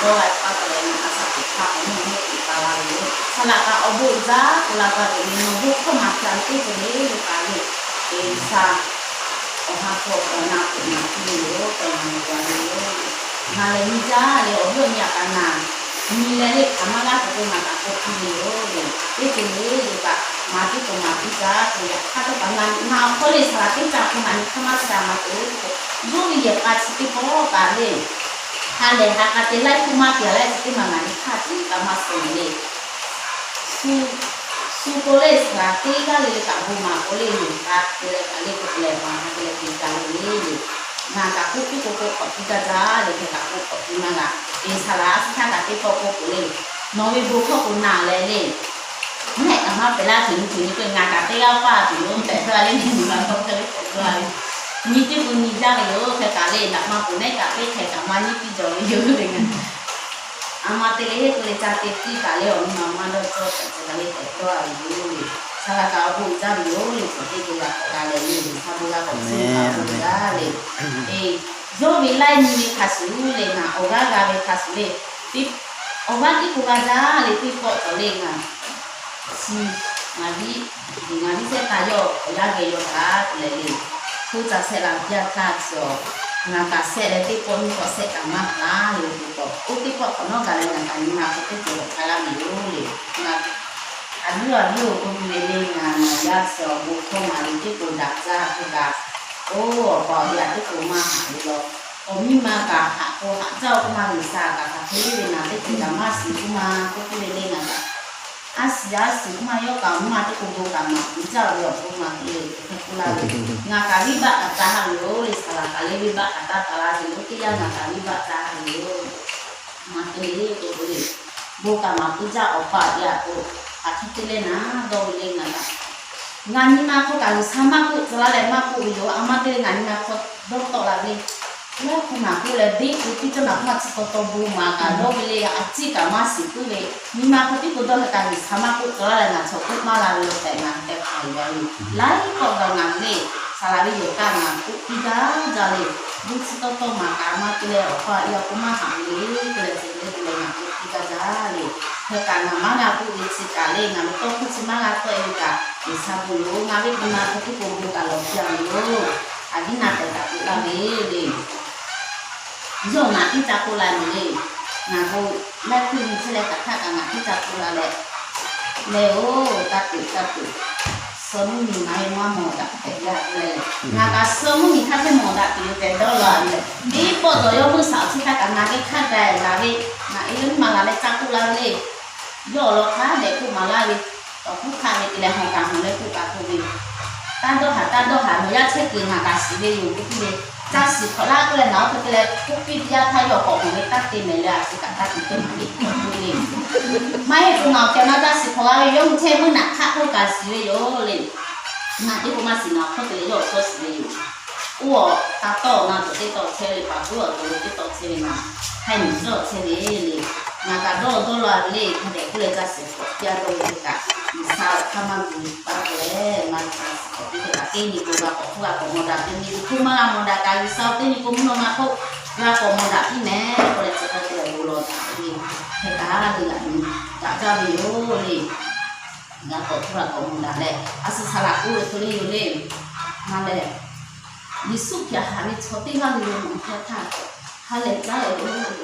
dawˇ g'a pa taw leh, ngaˬ hk'a sha teꞈ hk'aˇ awˬ mvuhˇ mvuhˇ teꞈ pa la ve yoˬ. Saˍ laꞈ kaꞈ awˬ bon uiˍ jaˇ k'oˆ la gaˇ ve le, nawˬ bon hkawˇ maˍ ca teˇ ceuˬ le, le kaꞈ le, te saˍ awˬ ha hk'aw awˬ na teꞈ maˍ piˇ ve yoˬ, tawˇ maˍ ve yoˬ. Ngaˬ lehˬ nyi jaˇ le, awˬ viˉ awˬ nyi aꞈ kaꞈ ngaˬ nyi leh le hk'aˬ maˇ g'aˇ k'awꞈ k'oˆ ngaˬ kaꞈ k'oˆ piˇ ve yoˬ le. Teˇ ceuˬ le le kaꞈ maˍ piˇ k'o maˍ piˇ jaˇ k'o, yaꞈ hk'aˇ teˇ hpaˍ ngaˬ awˬ hk'aw le saˍ laꞈ teˇ caꞈ k'o ngaˬ nyi hk'aˇ maˇ sha maˇ k'oˆ k'o, yawˇ ve yehˬ k'a chi teˇ pawˆ kaꞈ le, ha lehˬ ha k'a te laiˉ hk'oˆ maˇ te leh chi teˇ maˬ ngaˬ nyi hk'aˇ tiˉ kaꞈ maˇ suh le. Shu, shu k'o le saˍ laꞈ teˇ g'aˇ le le kaꞈ bon maˍ k'o le, yonˍ k'a te leh kaꞈ le k'o te leh maˍ k'a te leh te ca le le. Ngaˬ kaꞈ k'oˆ piˇ k'o k'oˆ k'awꞈ piˇ gaˇ jaˇ le, hk'e kaꞈ k'oˆ k'awꞈ piˇ maˇ g'a. Te saˍ laꞈ a shu htaˇ kaꞈ teˇ pawˆ k'oˆ k'o le, nawˬ ve bon hkawˇ k'o na leh le, mehˆ kaꞈ maˇ pehˬ laˇ tuˬ nyi tuˬ nyi k'o, ngaˬ kaꞈ teˇ g'aˇ paˇ tuˬ yoˬ tehꞈ k'oˆ la le, nyi ma tawˇ hk'e le k'oˆ la le. Nyi teˇ k'o nyi jaˇ ve yoˬ, hk'e kaꞈ le naꞈ ma peuˬ mehˆ kaꞈ teˇ hkeh kaꞈ maˇ nyi piˇ jaw ve yoˬ le ngaˬ. A ma te le heˆ k'oˆ leh ca te tiˉ kaꞈ le awˬ nyi ma maˇ dawˇ cawˇ tehꞈ k'oˆ la le tehꞈ dawˇ a ve yoˬ le. Saˍ laꞈ kaꞈ awˬ bon uiˍ jaˇ ve yoˬ le, cawˬ teˇ ceuˬ g'a k'awꞈ la leh le, ha bon g'a k'awꞈ suh ve kaꞈ bon jaˇ le. Yawˇ ve laiˉ nyi ve hk'a shuˍ le ngaˬ awˬ g'aˇ g'a ve hk'a shuˍ le, awˬ g'aˇ tiˉ k'o g'a jaˇ le teˇ pawˆ tawˍ le ngaˬ chi ngaˬ viˉ, ngaˬ viˉ shehˆ htaˇ yawˇ awˬ yaˇ geh yaw taˍ k'oˆ leh le, hk'oˆ ca shehˆ la jaˇ htaˇ chi awˬ, ngaˬ kaꞈ shehˆ leh teˇ pawˆ nyiˇ pawˆ shehˆ kaꞈ maˇ taˍ le, teˇ pawˆ oˇ teˇ pawˆ hk'awꞈ nawˉ gaˬ leh ngaˬ kaꞈ nyi ma hk'aw teˇ ceuˬ k'awꞈ hk'a laˇ ve yoˬ le. Ngaˬ a luˉ a luˉ k'oˆ ve le, ngaˬ nawˬ yaˇ chi awˬ bon hkawˇ maˍ ve teˇ k'o daꞈ jaˇ hk'e kaꞈ, oˇ awˬ pa awˬ e a teˇ k'o maˇ haꞈ ve law. Awˬ miˇ ma kaꞈ haꞈ k'o haꞈ jaˇ k'oˆ maˇ g'a, G'uiˬsha kaꞈ hk'aˬ hk'e le ve naˬ teˇ ceuˬ kaꞈ maˇ shiˍ k'oˆ ma k'oˆ piˇ ve le ngaˬ kaꞈ a shiˍ a shiˍ k'oˆ ma yawˇ kaꞈ awˬ miˇ ma teˇ k'o bon kaꞈ maˍ piˇ jaˇ ve awˬ bon maˍ piˇ le hk'e k'oˆ la ve. Ngaˬ kaꞈ venˇbaˆ kaꞈ ca ha ve yoˬ le, saˍ laꞈ kaꞈ le venˇbaˆ kaꞈ taˇ taˍ la ve yoˬ, teˇ yanˇ ngaˬ kaꞈ venˇbaˆ ca ha ve yoˬ. Maˇ te le k'oˆ k'o le, bon kaꞈ maˍ piˇ jaˇ awˬ pa awˬ e a k'o, hk'aˬ hk'e te leh naˍ dawˇ ve le ngaˬ kaꞈ. Ngaˬ nyi ma hk'aw kaꞈ G'uiˬsha maˇ k'oˆ tcuh laˇ leh maˇ k'oˆ ve yoˬ. A ma te le ngaˬ nyi ma hk'aw dawˇ tawˆ la ve le. Laiˉ hk'aw ngaˬ k'oˆ leh deˇ k'o tiˇ cawˇ naˬ hk'aˇ chi taw taw bon maˍ kaꞈ dawˇ ve le, a ciˉ kaꞈ maˇ shiˍ puiˉ ve, nyi ma hk'aw tiˉ k'o dawˇ hk'e kaꞈ G'uiˬsha maˇ k'oˆ tcuh laˇ leh ngaˬ chaw k'oˆ maˇ la ve yoˬ tehꞈ ngaˬ hk'e hk'a yuˬ a ve. Laiˉ k'awꞈ gaˬ ngaˬ le, saˍ laꞈ ve yehˬ kaꞈ ngaˬ k'oˆ piˇ gaˇ jaˇ le. Bon chi taw taw maˍ kaꞈ maˇ te leh awˬ pa awˬ e a k'o maˇ haꞈ ve le k'oˆ leh chi hk'e te leh ngaˬ k'oˆ piˇ gaˇ jaˇ le. Hk'e kaꞈ ngaˬ maˇ g'a k'oˆ ve chi kaꞈ le, ngaˬ ve tawˇ hkawˇ chi maˇ g'a tawˆ e ve kaꞈ G'uiˬsha bon yoˬ. Ngaˬ ve nyi ma hk'aw tiˉ k'o bon kaꞈ lawˬ piˇ a ve yoˬ. A viˉ naˍ tehꞈ kaꞈ k'oˆ la ve le. Yawˇ ngaˬ tiˉ ca k'oˆ la ve le. Ngaˬ k'o laiˉ hkui nyi chehˇ leh hk'aˬ htaˇ kaꞈ ngaˬ tiˉ ca k'oˆ la leh, leh-oˬ, taˇ tuˬ taˇ tuˬ, suh mvuhˇ miˬ ngaˬ ve maˇ mawˬ daꞈ tehꞈ g'a k'oˆ leh, ngaˬ kaꞈ suh mvuhˇ miˬ htaˇ hk'e mawˬ daꞈ tuˬ yoˬ tehꞈ dawˇ law ve le. Teˇ pawˆ tawˍ yawˇ meuˇ shaˍ awˬ chi htaˇ kaꞈ ngaˬ geh hk'aˇ gaˬ laˬ ve, ngaˬ e leuˉ maˍ laˬ leh ca k'oˆ la ve le. Yawˇ awˬ lawn hk'a dehꞈ k'oˆ maˍ laˇ ve, tawˍ hkuˇ hk'aˆ ve te leh hawˬ kaꞈ hawˬ leh k'oˆ kaꞈ k'oˆ ve, taˇ dawˇ haˍ taˇ dawˇ haˍ, nawˬ yaˇ chehˇ kuiˬ ngaˬ kaꞈ shiˍ ve yoˬ k'oˆ piˇ ve, ca shiˍ hk'awꞈ laˇ k'oˆ leh ngaˬ oˇ hk'e te leh k'oˆ piˇ ve yaˇ htaˇ yawˇ k'awꞈ mawˬ ve taˇ te mehˍ leh a shu kaꞈ taˇ te teˇ maˬ le k'oˆ piˇ ve. Maˇ heˆ k'o ngaˬ awˬ tehˬ na ca shiˍ hk'awꞈ laˇ ve yawˇ hui chehˇ meuˇ naꞈ hk'aˆ hk'oˆ kaꞈ shiˍ ve yoˬ le. Ngaˬ teˇ k'o maˇ shiˍ, ngaˬ awˬ hk'oˆ te leh yawˇ awˬ hkawˇ shiˍ ve yoˬ. Oˇ awˬ ta tawˇ awˬ na tawˍ teˇ tawˆ chehˇ ve le, paˍ puiˉ awˬ to teˇ tawˆ chehˇ ve ngaˬ hk'aˇ nyi tcuhˉ awˬ chehˇ ve le. Ngaˬ kaꞈ dawˇ dawˇ law ve le, hk'a dehꞈ k'oˆ leh ca shiˍ hk'awꞈ piˇ a dawˇ ve teˇ kaꞈ, G'uiˬsha awˬ hk'aˇ maˇ gu taˇ k'oˆ leh maˇ ca shiˍ hk'awꞈ piˇ teˇ kaꞈ, teˇ nyi k'o g'a k'awꞈ hpuˇ g'a k'awꞈ mawˬ daꞈ, teˇ nyi k'o hpuˇ maˇ g'a mawˬ daꞈ kaꞈ, G'uiˬsha teˇ nyi k'o mvuhˇ naw ma hk'oˆ g'a k'awꞈ mawˬ daꞈ piˇ mehˍ k'oˆ leh chi hk'e te leh bon lawˬ daꞈ ve, hk'e kaꞈ ha lehˬ g'a nyi daꞈ jaˇ ve yoˬ le. G'a k'awꞈ hpuˇ g'a k'awꞈ mawˬ daꞈ leh, a shu saˍ laꞈ k'oˆ ve hk'e le yoˬ le. Maˇ lehˬ, Yeˍsuˆ Hkriꞈ haꞈ ve chaw teˇ g'aˇ le le mawˬ hk'e htaˇ, ha lehˬ jaˇ ve yoˬ.